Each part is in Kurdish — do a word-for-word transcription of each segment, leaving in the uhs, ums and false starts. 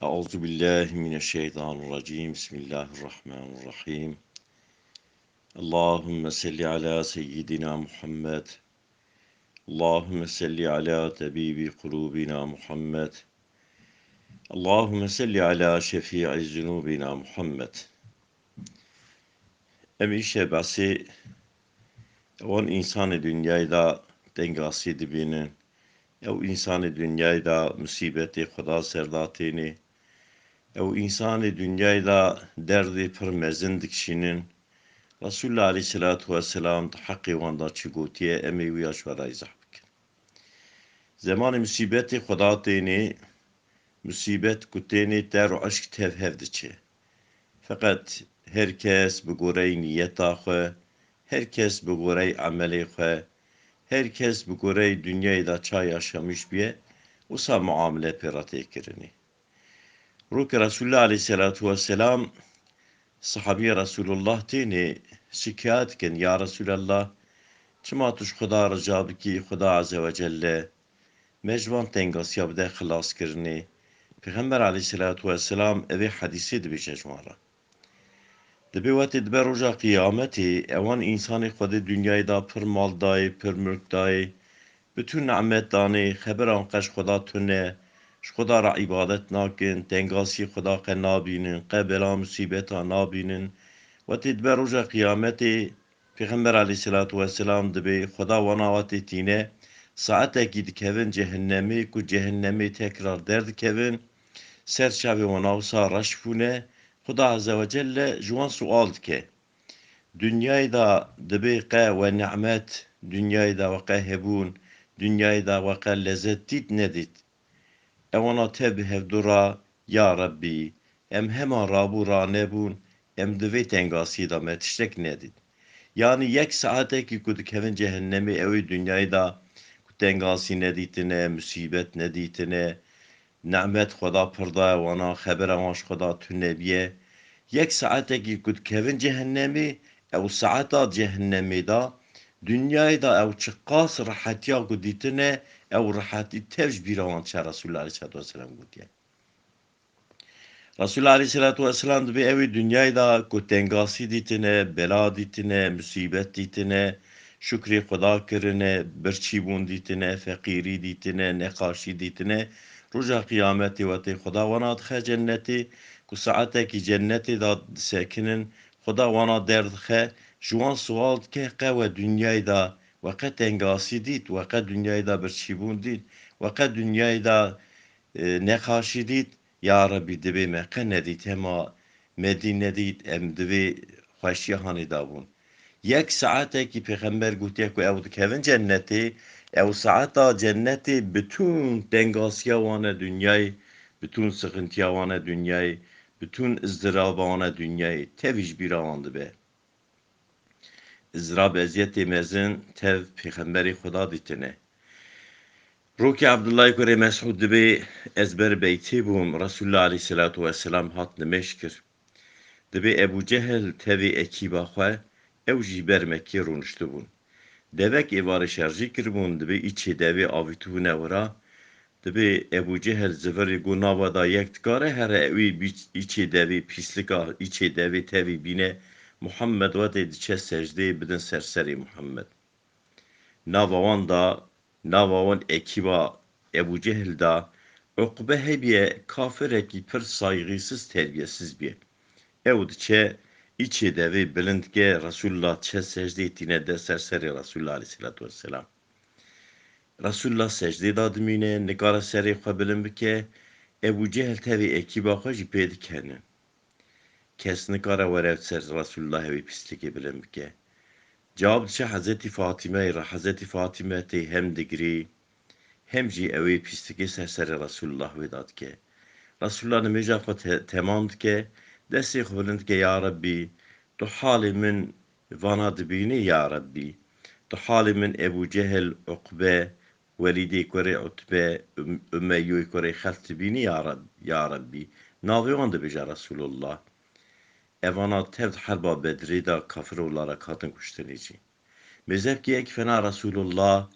أعوذ بالله من الشيطان الرجيم. بسم الله الرحمن الرحيم. اللهم صل على سيدنا محمد. اللهم صل على طبيب قلوبنا محمد. اللهم صل على شفيع ذنوبنا محمد. Em îşe behsê wan însanê dinyayê de tengasî dibînin. Ew însanê dinyayê de musîbetê xwe da ser da tênê. Ew însanê dinyayê de derdê pir mezin dikişînin. Resulullah aleyhisselatu vesselam di heqê wan de çi gotiye, em ê wî ya ji we re îzah bikin. Zemanê musîbetê xwe da tênê, musîbet ku tênê, ter û eşk tev hev diçe. Feqet her kes bi goreyê niyeta xwe, her kes bi goreyê emelê xwe, her kes bi goreyê dinyayê de ça yaşamîş biye, wisa muamele pê re tê kirinê. Rûkê Resulullah aleyhisselatu vesselam, sahabiyê Resulullah tênê şikayet dikin, ya Resulallah, çima tu ji Xuda rica bikî, Xuda Azze ve Celle me ji van tengasiya bide xilaskirinê? Pêxember aleyhisselatu vesselam evê hedîsê dibêje ji wan re. Dibê wetê dibe roja qiyametê, ewan însanê Xwedê dinyayê da pir mal dayê, pir mulk dayê, bi tu nimet danê, xebera wan qe ji Xweda tune, ji Xweda re îbadet nakin, tengasî Xweda qe nabînin, qe bela musîbeta nabînin. Wetê dibe roja qiyametê, Pêxember aleyhisselatu vesselam dibê Xweda wana wetê tîne, saetekî dikevin cehennemê, ku cehennemê tekrar derdikevin, ser çavê wana wisa reş bûne, Xuda Azze ve Celle ji wan sual dike. Dinyayê de dibê qe we nimet, dinyayê de we qe hebûn, dinyayê de we qe lezet dît nedît? Ewana tev bi hevdu ra, ya Rebbî, em hema rabû ranebûn, em di vê tengasiyê de me tiştek nedît. Yanî yek saetekî ku dikevin cehennemê, ew ê dinyayê de ku tengasî nedîtine, musîbet nedîtine, nimet Xweda pir daye wana, xebera wan ji Xweda tune biye. Yek saetekî ku dikevin cehennemê, ew saeta cehennemê de, dinyayê de ew çiqas rehetiya ku dîtine, ew rehetî tev ji bîra wan diçe, Resulullah aleyhisselatu vesselam gotiye. Resulullah aleyhisselatu vesselam dibê ew ê dinyayê de ku tengasî dîtine, bela dîtine, musîbet dîtine, şukrê Xweda kirine, birçîbûn dîtine, feqîrî dîtine, nexaşî dîtine, roja qiyametê wetê Xweda wana dixe cennetê, ku saetekî cennetê de disekinin, Xweda wana derdixe, ji wan sual dike, qe we dinyayê de we qe tengasî dît, we qe dinyayê de birçîbûn dît, we qe dinyayê de, e, nexaşî dît? Ya Rebî, dibê me qe nedît, hema me dî nedît, em di vê xweşiya hanê dabûn. Yek saetekî Pêxember gotiye ku ew dikevin cennetê, ew saeta cennetê bitûn tengasiya wan e dinyayê, bitûn sixintiya wan e dinyayê, bitûn izdiraba wan e dinyayê, tevî ji bîra wan dibe. Izrab, eziyetê mezin tev Pêxemberê Xweda dîtine. Rokê Abdullahê kurê Mesûd dibê, ez ber beytê bûm, Resulullah aleyhisselatu vesselam hat nimêj kir. Dibê Ebû Cehil tevî ekîba xwe, ew jî ber Mekkê rûniştibûn. Devek êvarê şerjî kiribûn, dibê îçê devê avîtibûne wira. Dibê Ebû Cehil zivirê got, nava da yek dikare here ewî bî-, îçê devê pîslika, îçê devê tevî bîne, Muhammed wetê diçe secdeyê, bidin ser serê Muhammed. Nava wan da, nava wan ekîba Ebû Cehil da, Uqbe hebiye, kafirekî pir saygîsiz, terbiyesiz biye. Ew diçe îçê devê bilind ke, Resulullah diçe secdeyê, tîne dest ser serê Resulullah aleyhisselatu vesselam. Resulullah secdê da dimîne, nikare serê xwe bilind bike, Ebû Cehil tevî ekîba xwe jî pê dikenin. Kes nikare were ser Resulullah wê pîstikê bilind bike. Cewab diçe Hezretî Fatîmeyê re, Hezretî Fatîme tê hem digirî, hem jî ew ê pîstikê ser serê Resulullah wê da dike. Resulullah nimêja xwe te-, temam dike, destê xwe bilind dike, ya Rebbî, tu halê min vana dibînî, ya Rebbî. Tu halê min Ebû Cehil, Uqbe, Welîdê kurê Utbe, Üm-, Umeyyûyê kurê Xelf dibînî, ya Reb-, ya Rebbî. Navê wan dibêje Resulullah. Evana tev di herba Bedrê de kafir û larak hatin kuştinê jî. Mêze bikî yek fena Resulullah,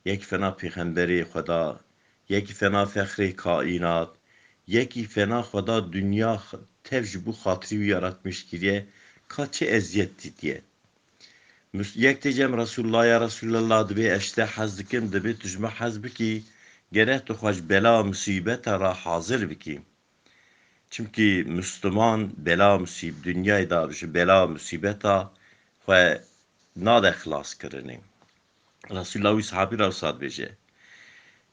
yek fena Pêxemberê Xweda, yek fena fexrê kaînat, Yekî fena Xweda dinya tev ji bo xatirî wî yaratmiş kiriye, ka çi eziyet dîtiye. Yek tê cem Resulullah, ya Resulallah, dibê ez ji te hez dikim, dibê tu ji min hez bikî, gerek tu xwe ji bela û musîbeta re hazir bikî. Çimkî Müslüman bela û musîb-, dinyayê de ji bela û musîbeta xwe nade xilaskirinê. Resulullah wî sahabî re wisa dibêje.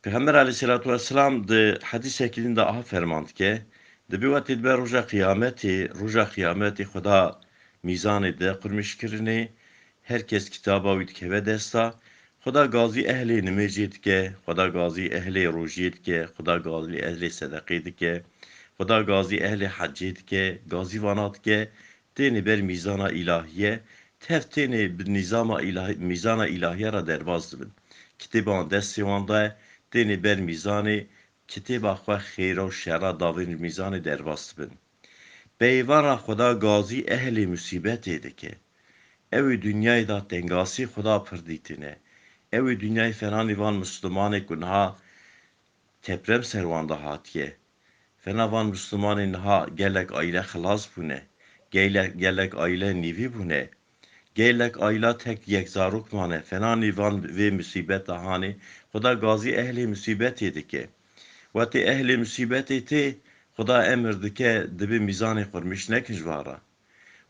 Pêxember aleyhisselatu vesselam di hedîsekî din de aha ferman dike, dibê we tê dibe roja qiyametê, roja qiyametê Xweda mîzanê de qurmîşkirinê, her kes kitaba wî dikeve desta, Xweda gazî ehlê nimêjê dike, Xweda gazî ehlê rojiyê dike, Xweda gazî ehlê sedeqê dike, Xweda gazî ehlê hecê dike, gazî vana dike, tênê ber mîzana îlahiye, tev tênê bi nîzama îlahi-, mîzana îlahiye re derbas dibin. Kitêba wan destê wan de ye, tênê ber mîzanê kitêba xwe xêra û şera davên mîzanê derbas dibin. Peyvan re Xweda gazî ehlê musîbetê dike. Ew ê dinyayê de tengasî Xweda pir dîtine. Ew ê dinyayê fenanî van Mislimanê ku niha teprem ser wan de hatiye. Fena van Mislimanê niha gelek aîle xilas bûne. Gelek, gelek aîle nîvî bûne. Gelek aîla tek yek zarok mane. Fenanî van vê musîbeta hanê. Xweda gazî ehlê musîbetê dike. Wetê ehlê musîbetê tê, Xweda emir dike, dibê mîzanê qurmîş nekin ji van re.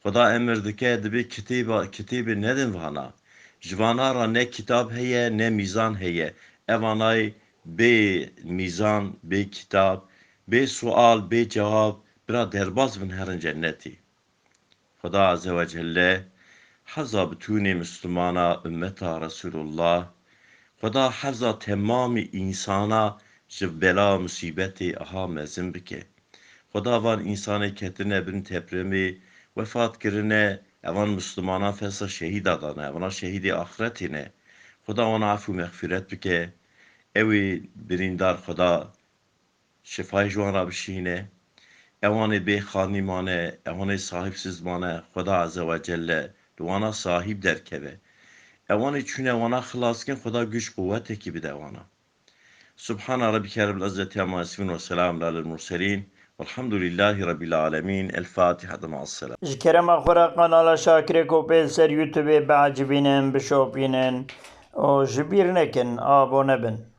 Xweda emir dike, dibê kitêba, kitêbê nedin vana. Ji vana re ne kitab heye, ne mîzan heye. Evanayê bê mîzan, bê kitab, bê sual, bê cewab, bira derbas bin herin cennetî. Xweda Azze ve Celle heza bitûnê Mislimana, ummeta Resulullah, Xweda heza temamî însana ji bela û musîbetê aha mezin bike. Xweda van însanê ketine bin tepremê, wefat kirine, evan Mislimanan fesa şehîda dane, evana şehîdê axiretê ne. Xweda wana efû mexfîret bike. Ew ê birîndar Xweda şifayê ji wan re bişîne. Ewanê bê xanî mane, ewanê sahîbsiz mane, Xweda Azze ve Celle li wana sahîb derkeve. Ewanê çûne wana xilas kin, Xweda güç quwetekî bide wana. Subhana Rabbike Rabbil İzzeti Amma Yasifun ve Selamun Alel Murselin Velhamdülillahi Rabbil Alemin. El Fatiha. Ma'as selam. Ji kerema xwe re kanala Şakirê Kopê li ser YouTubeê biecibînin, bişopînin û ji bîr nekin, abone bin.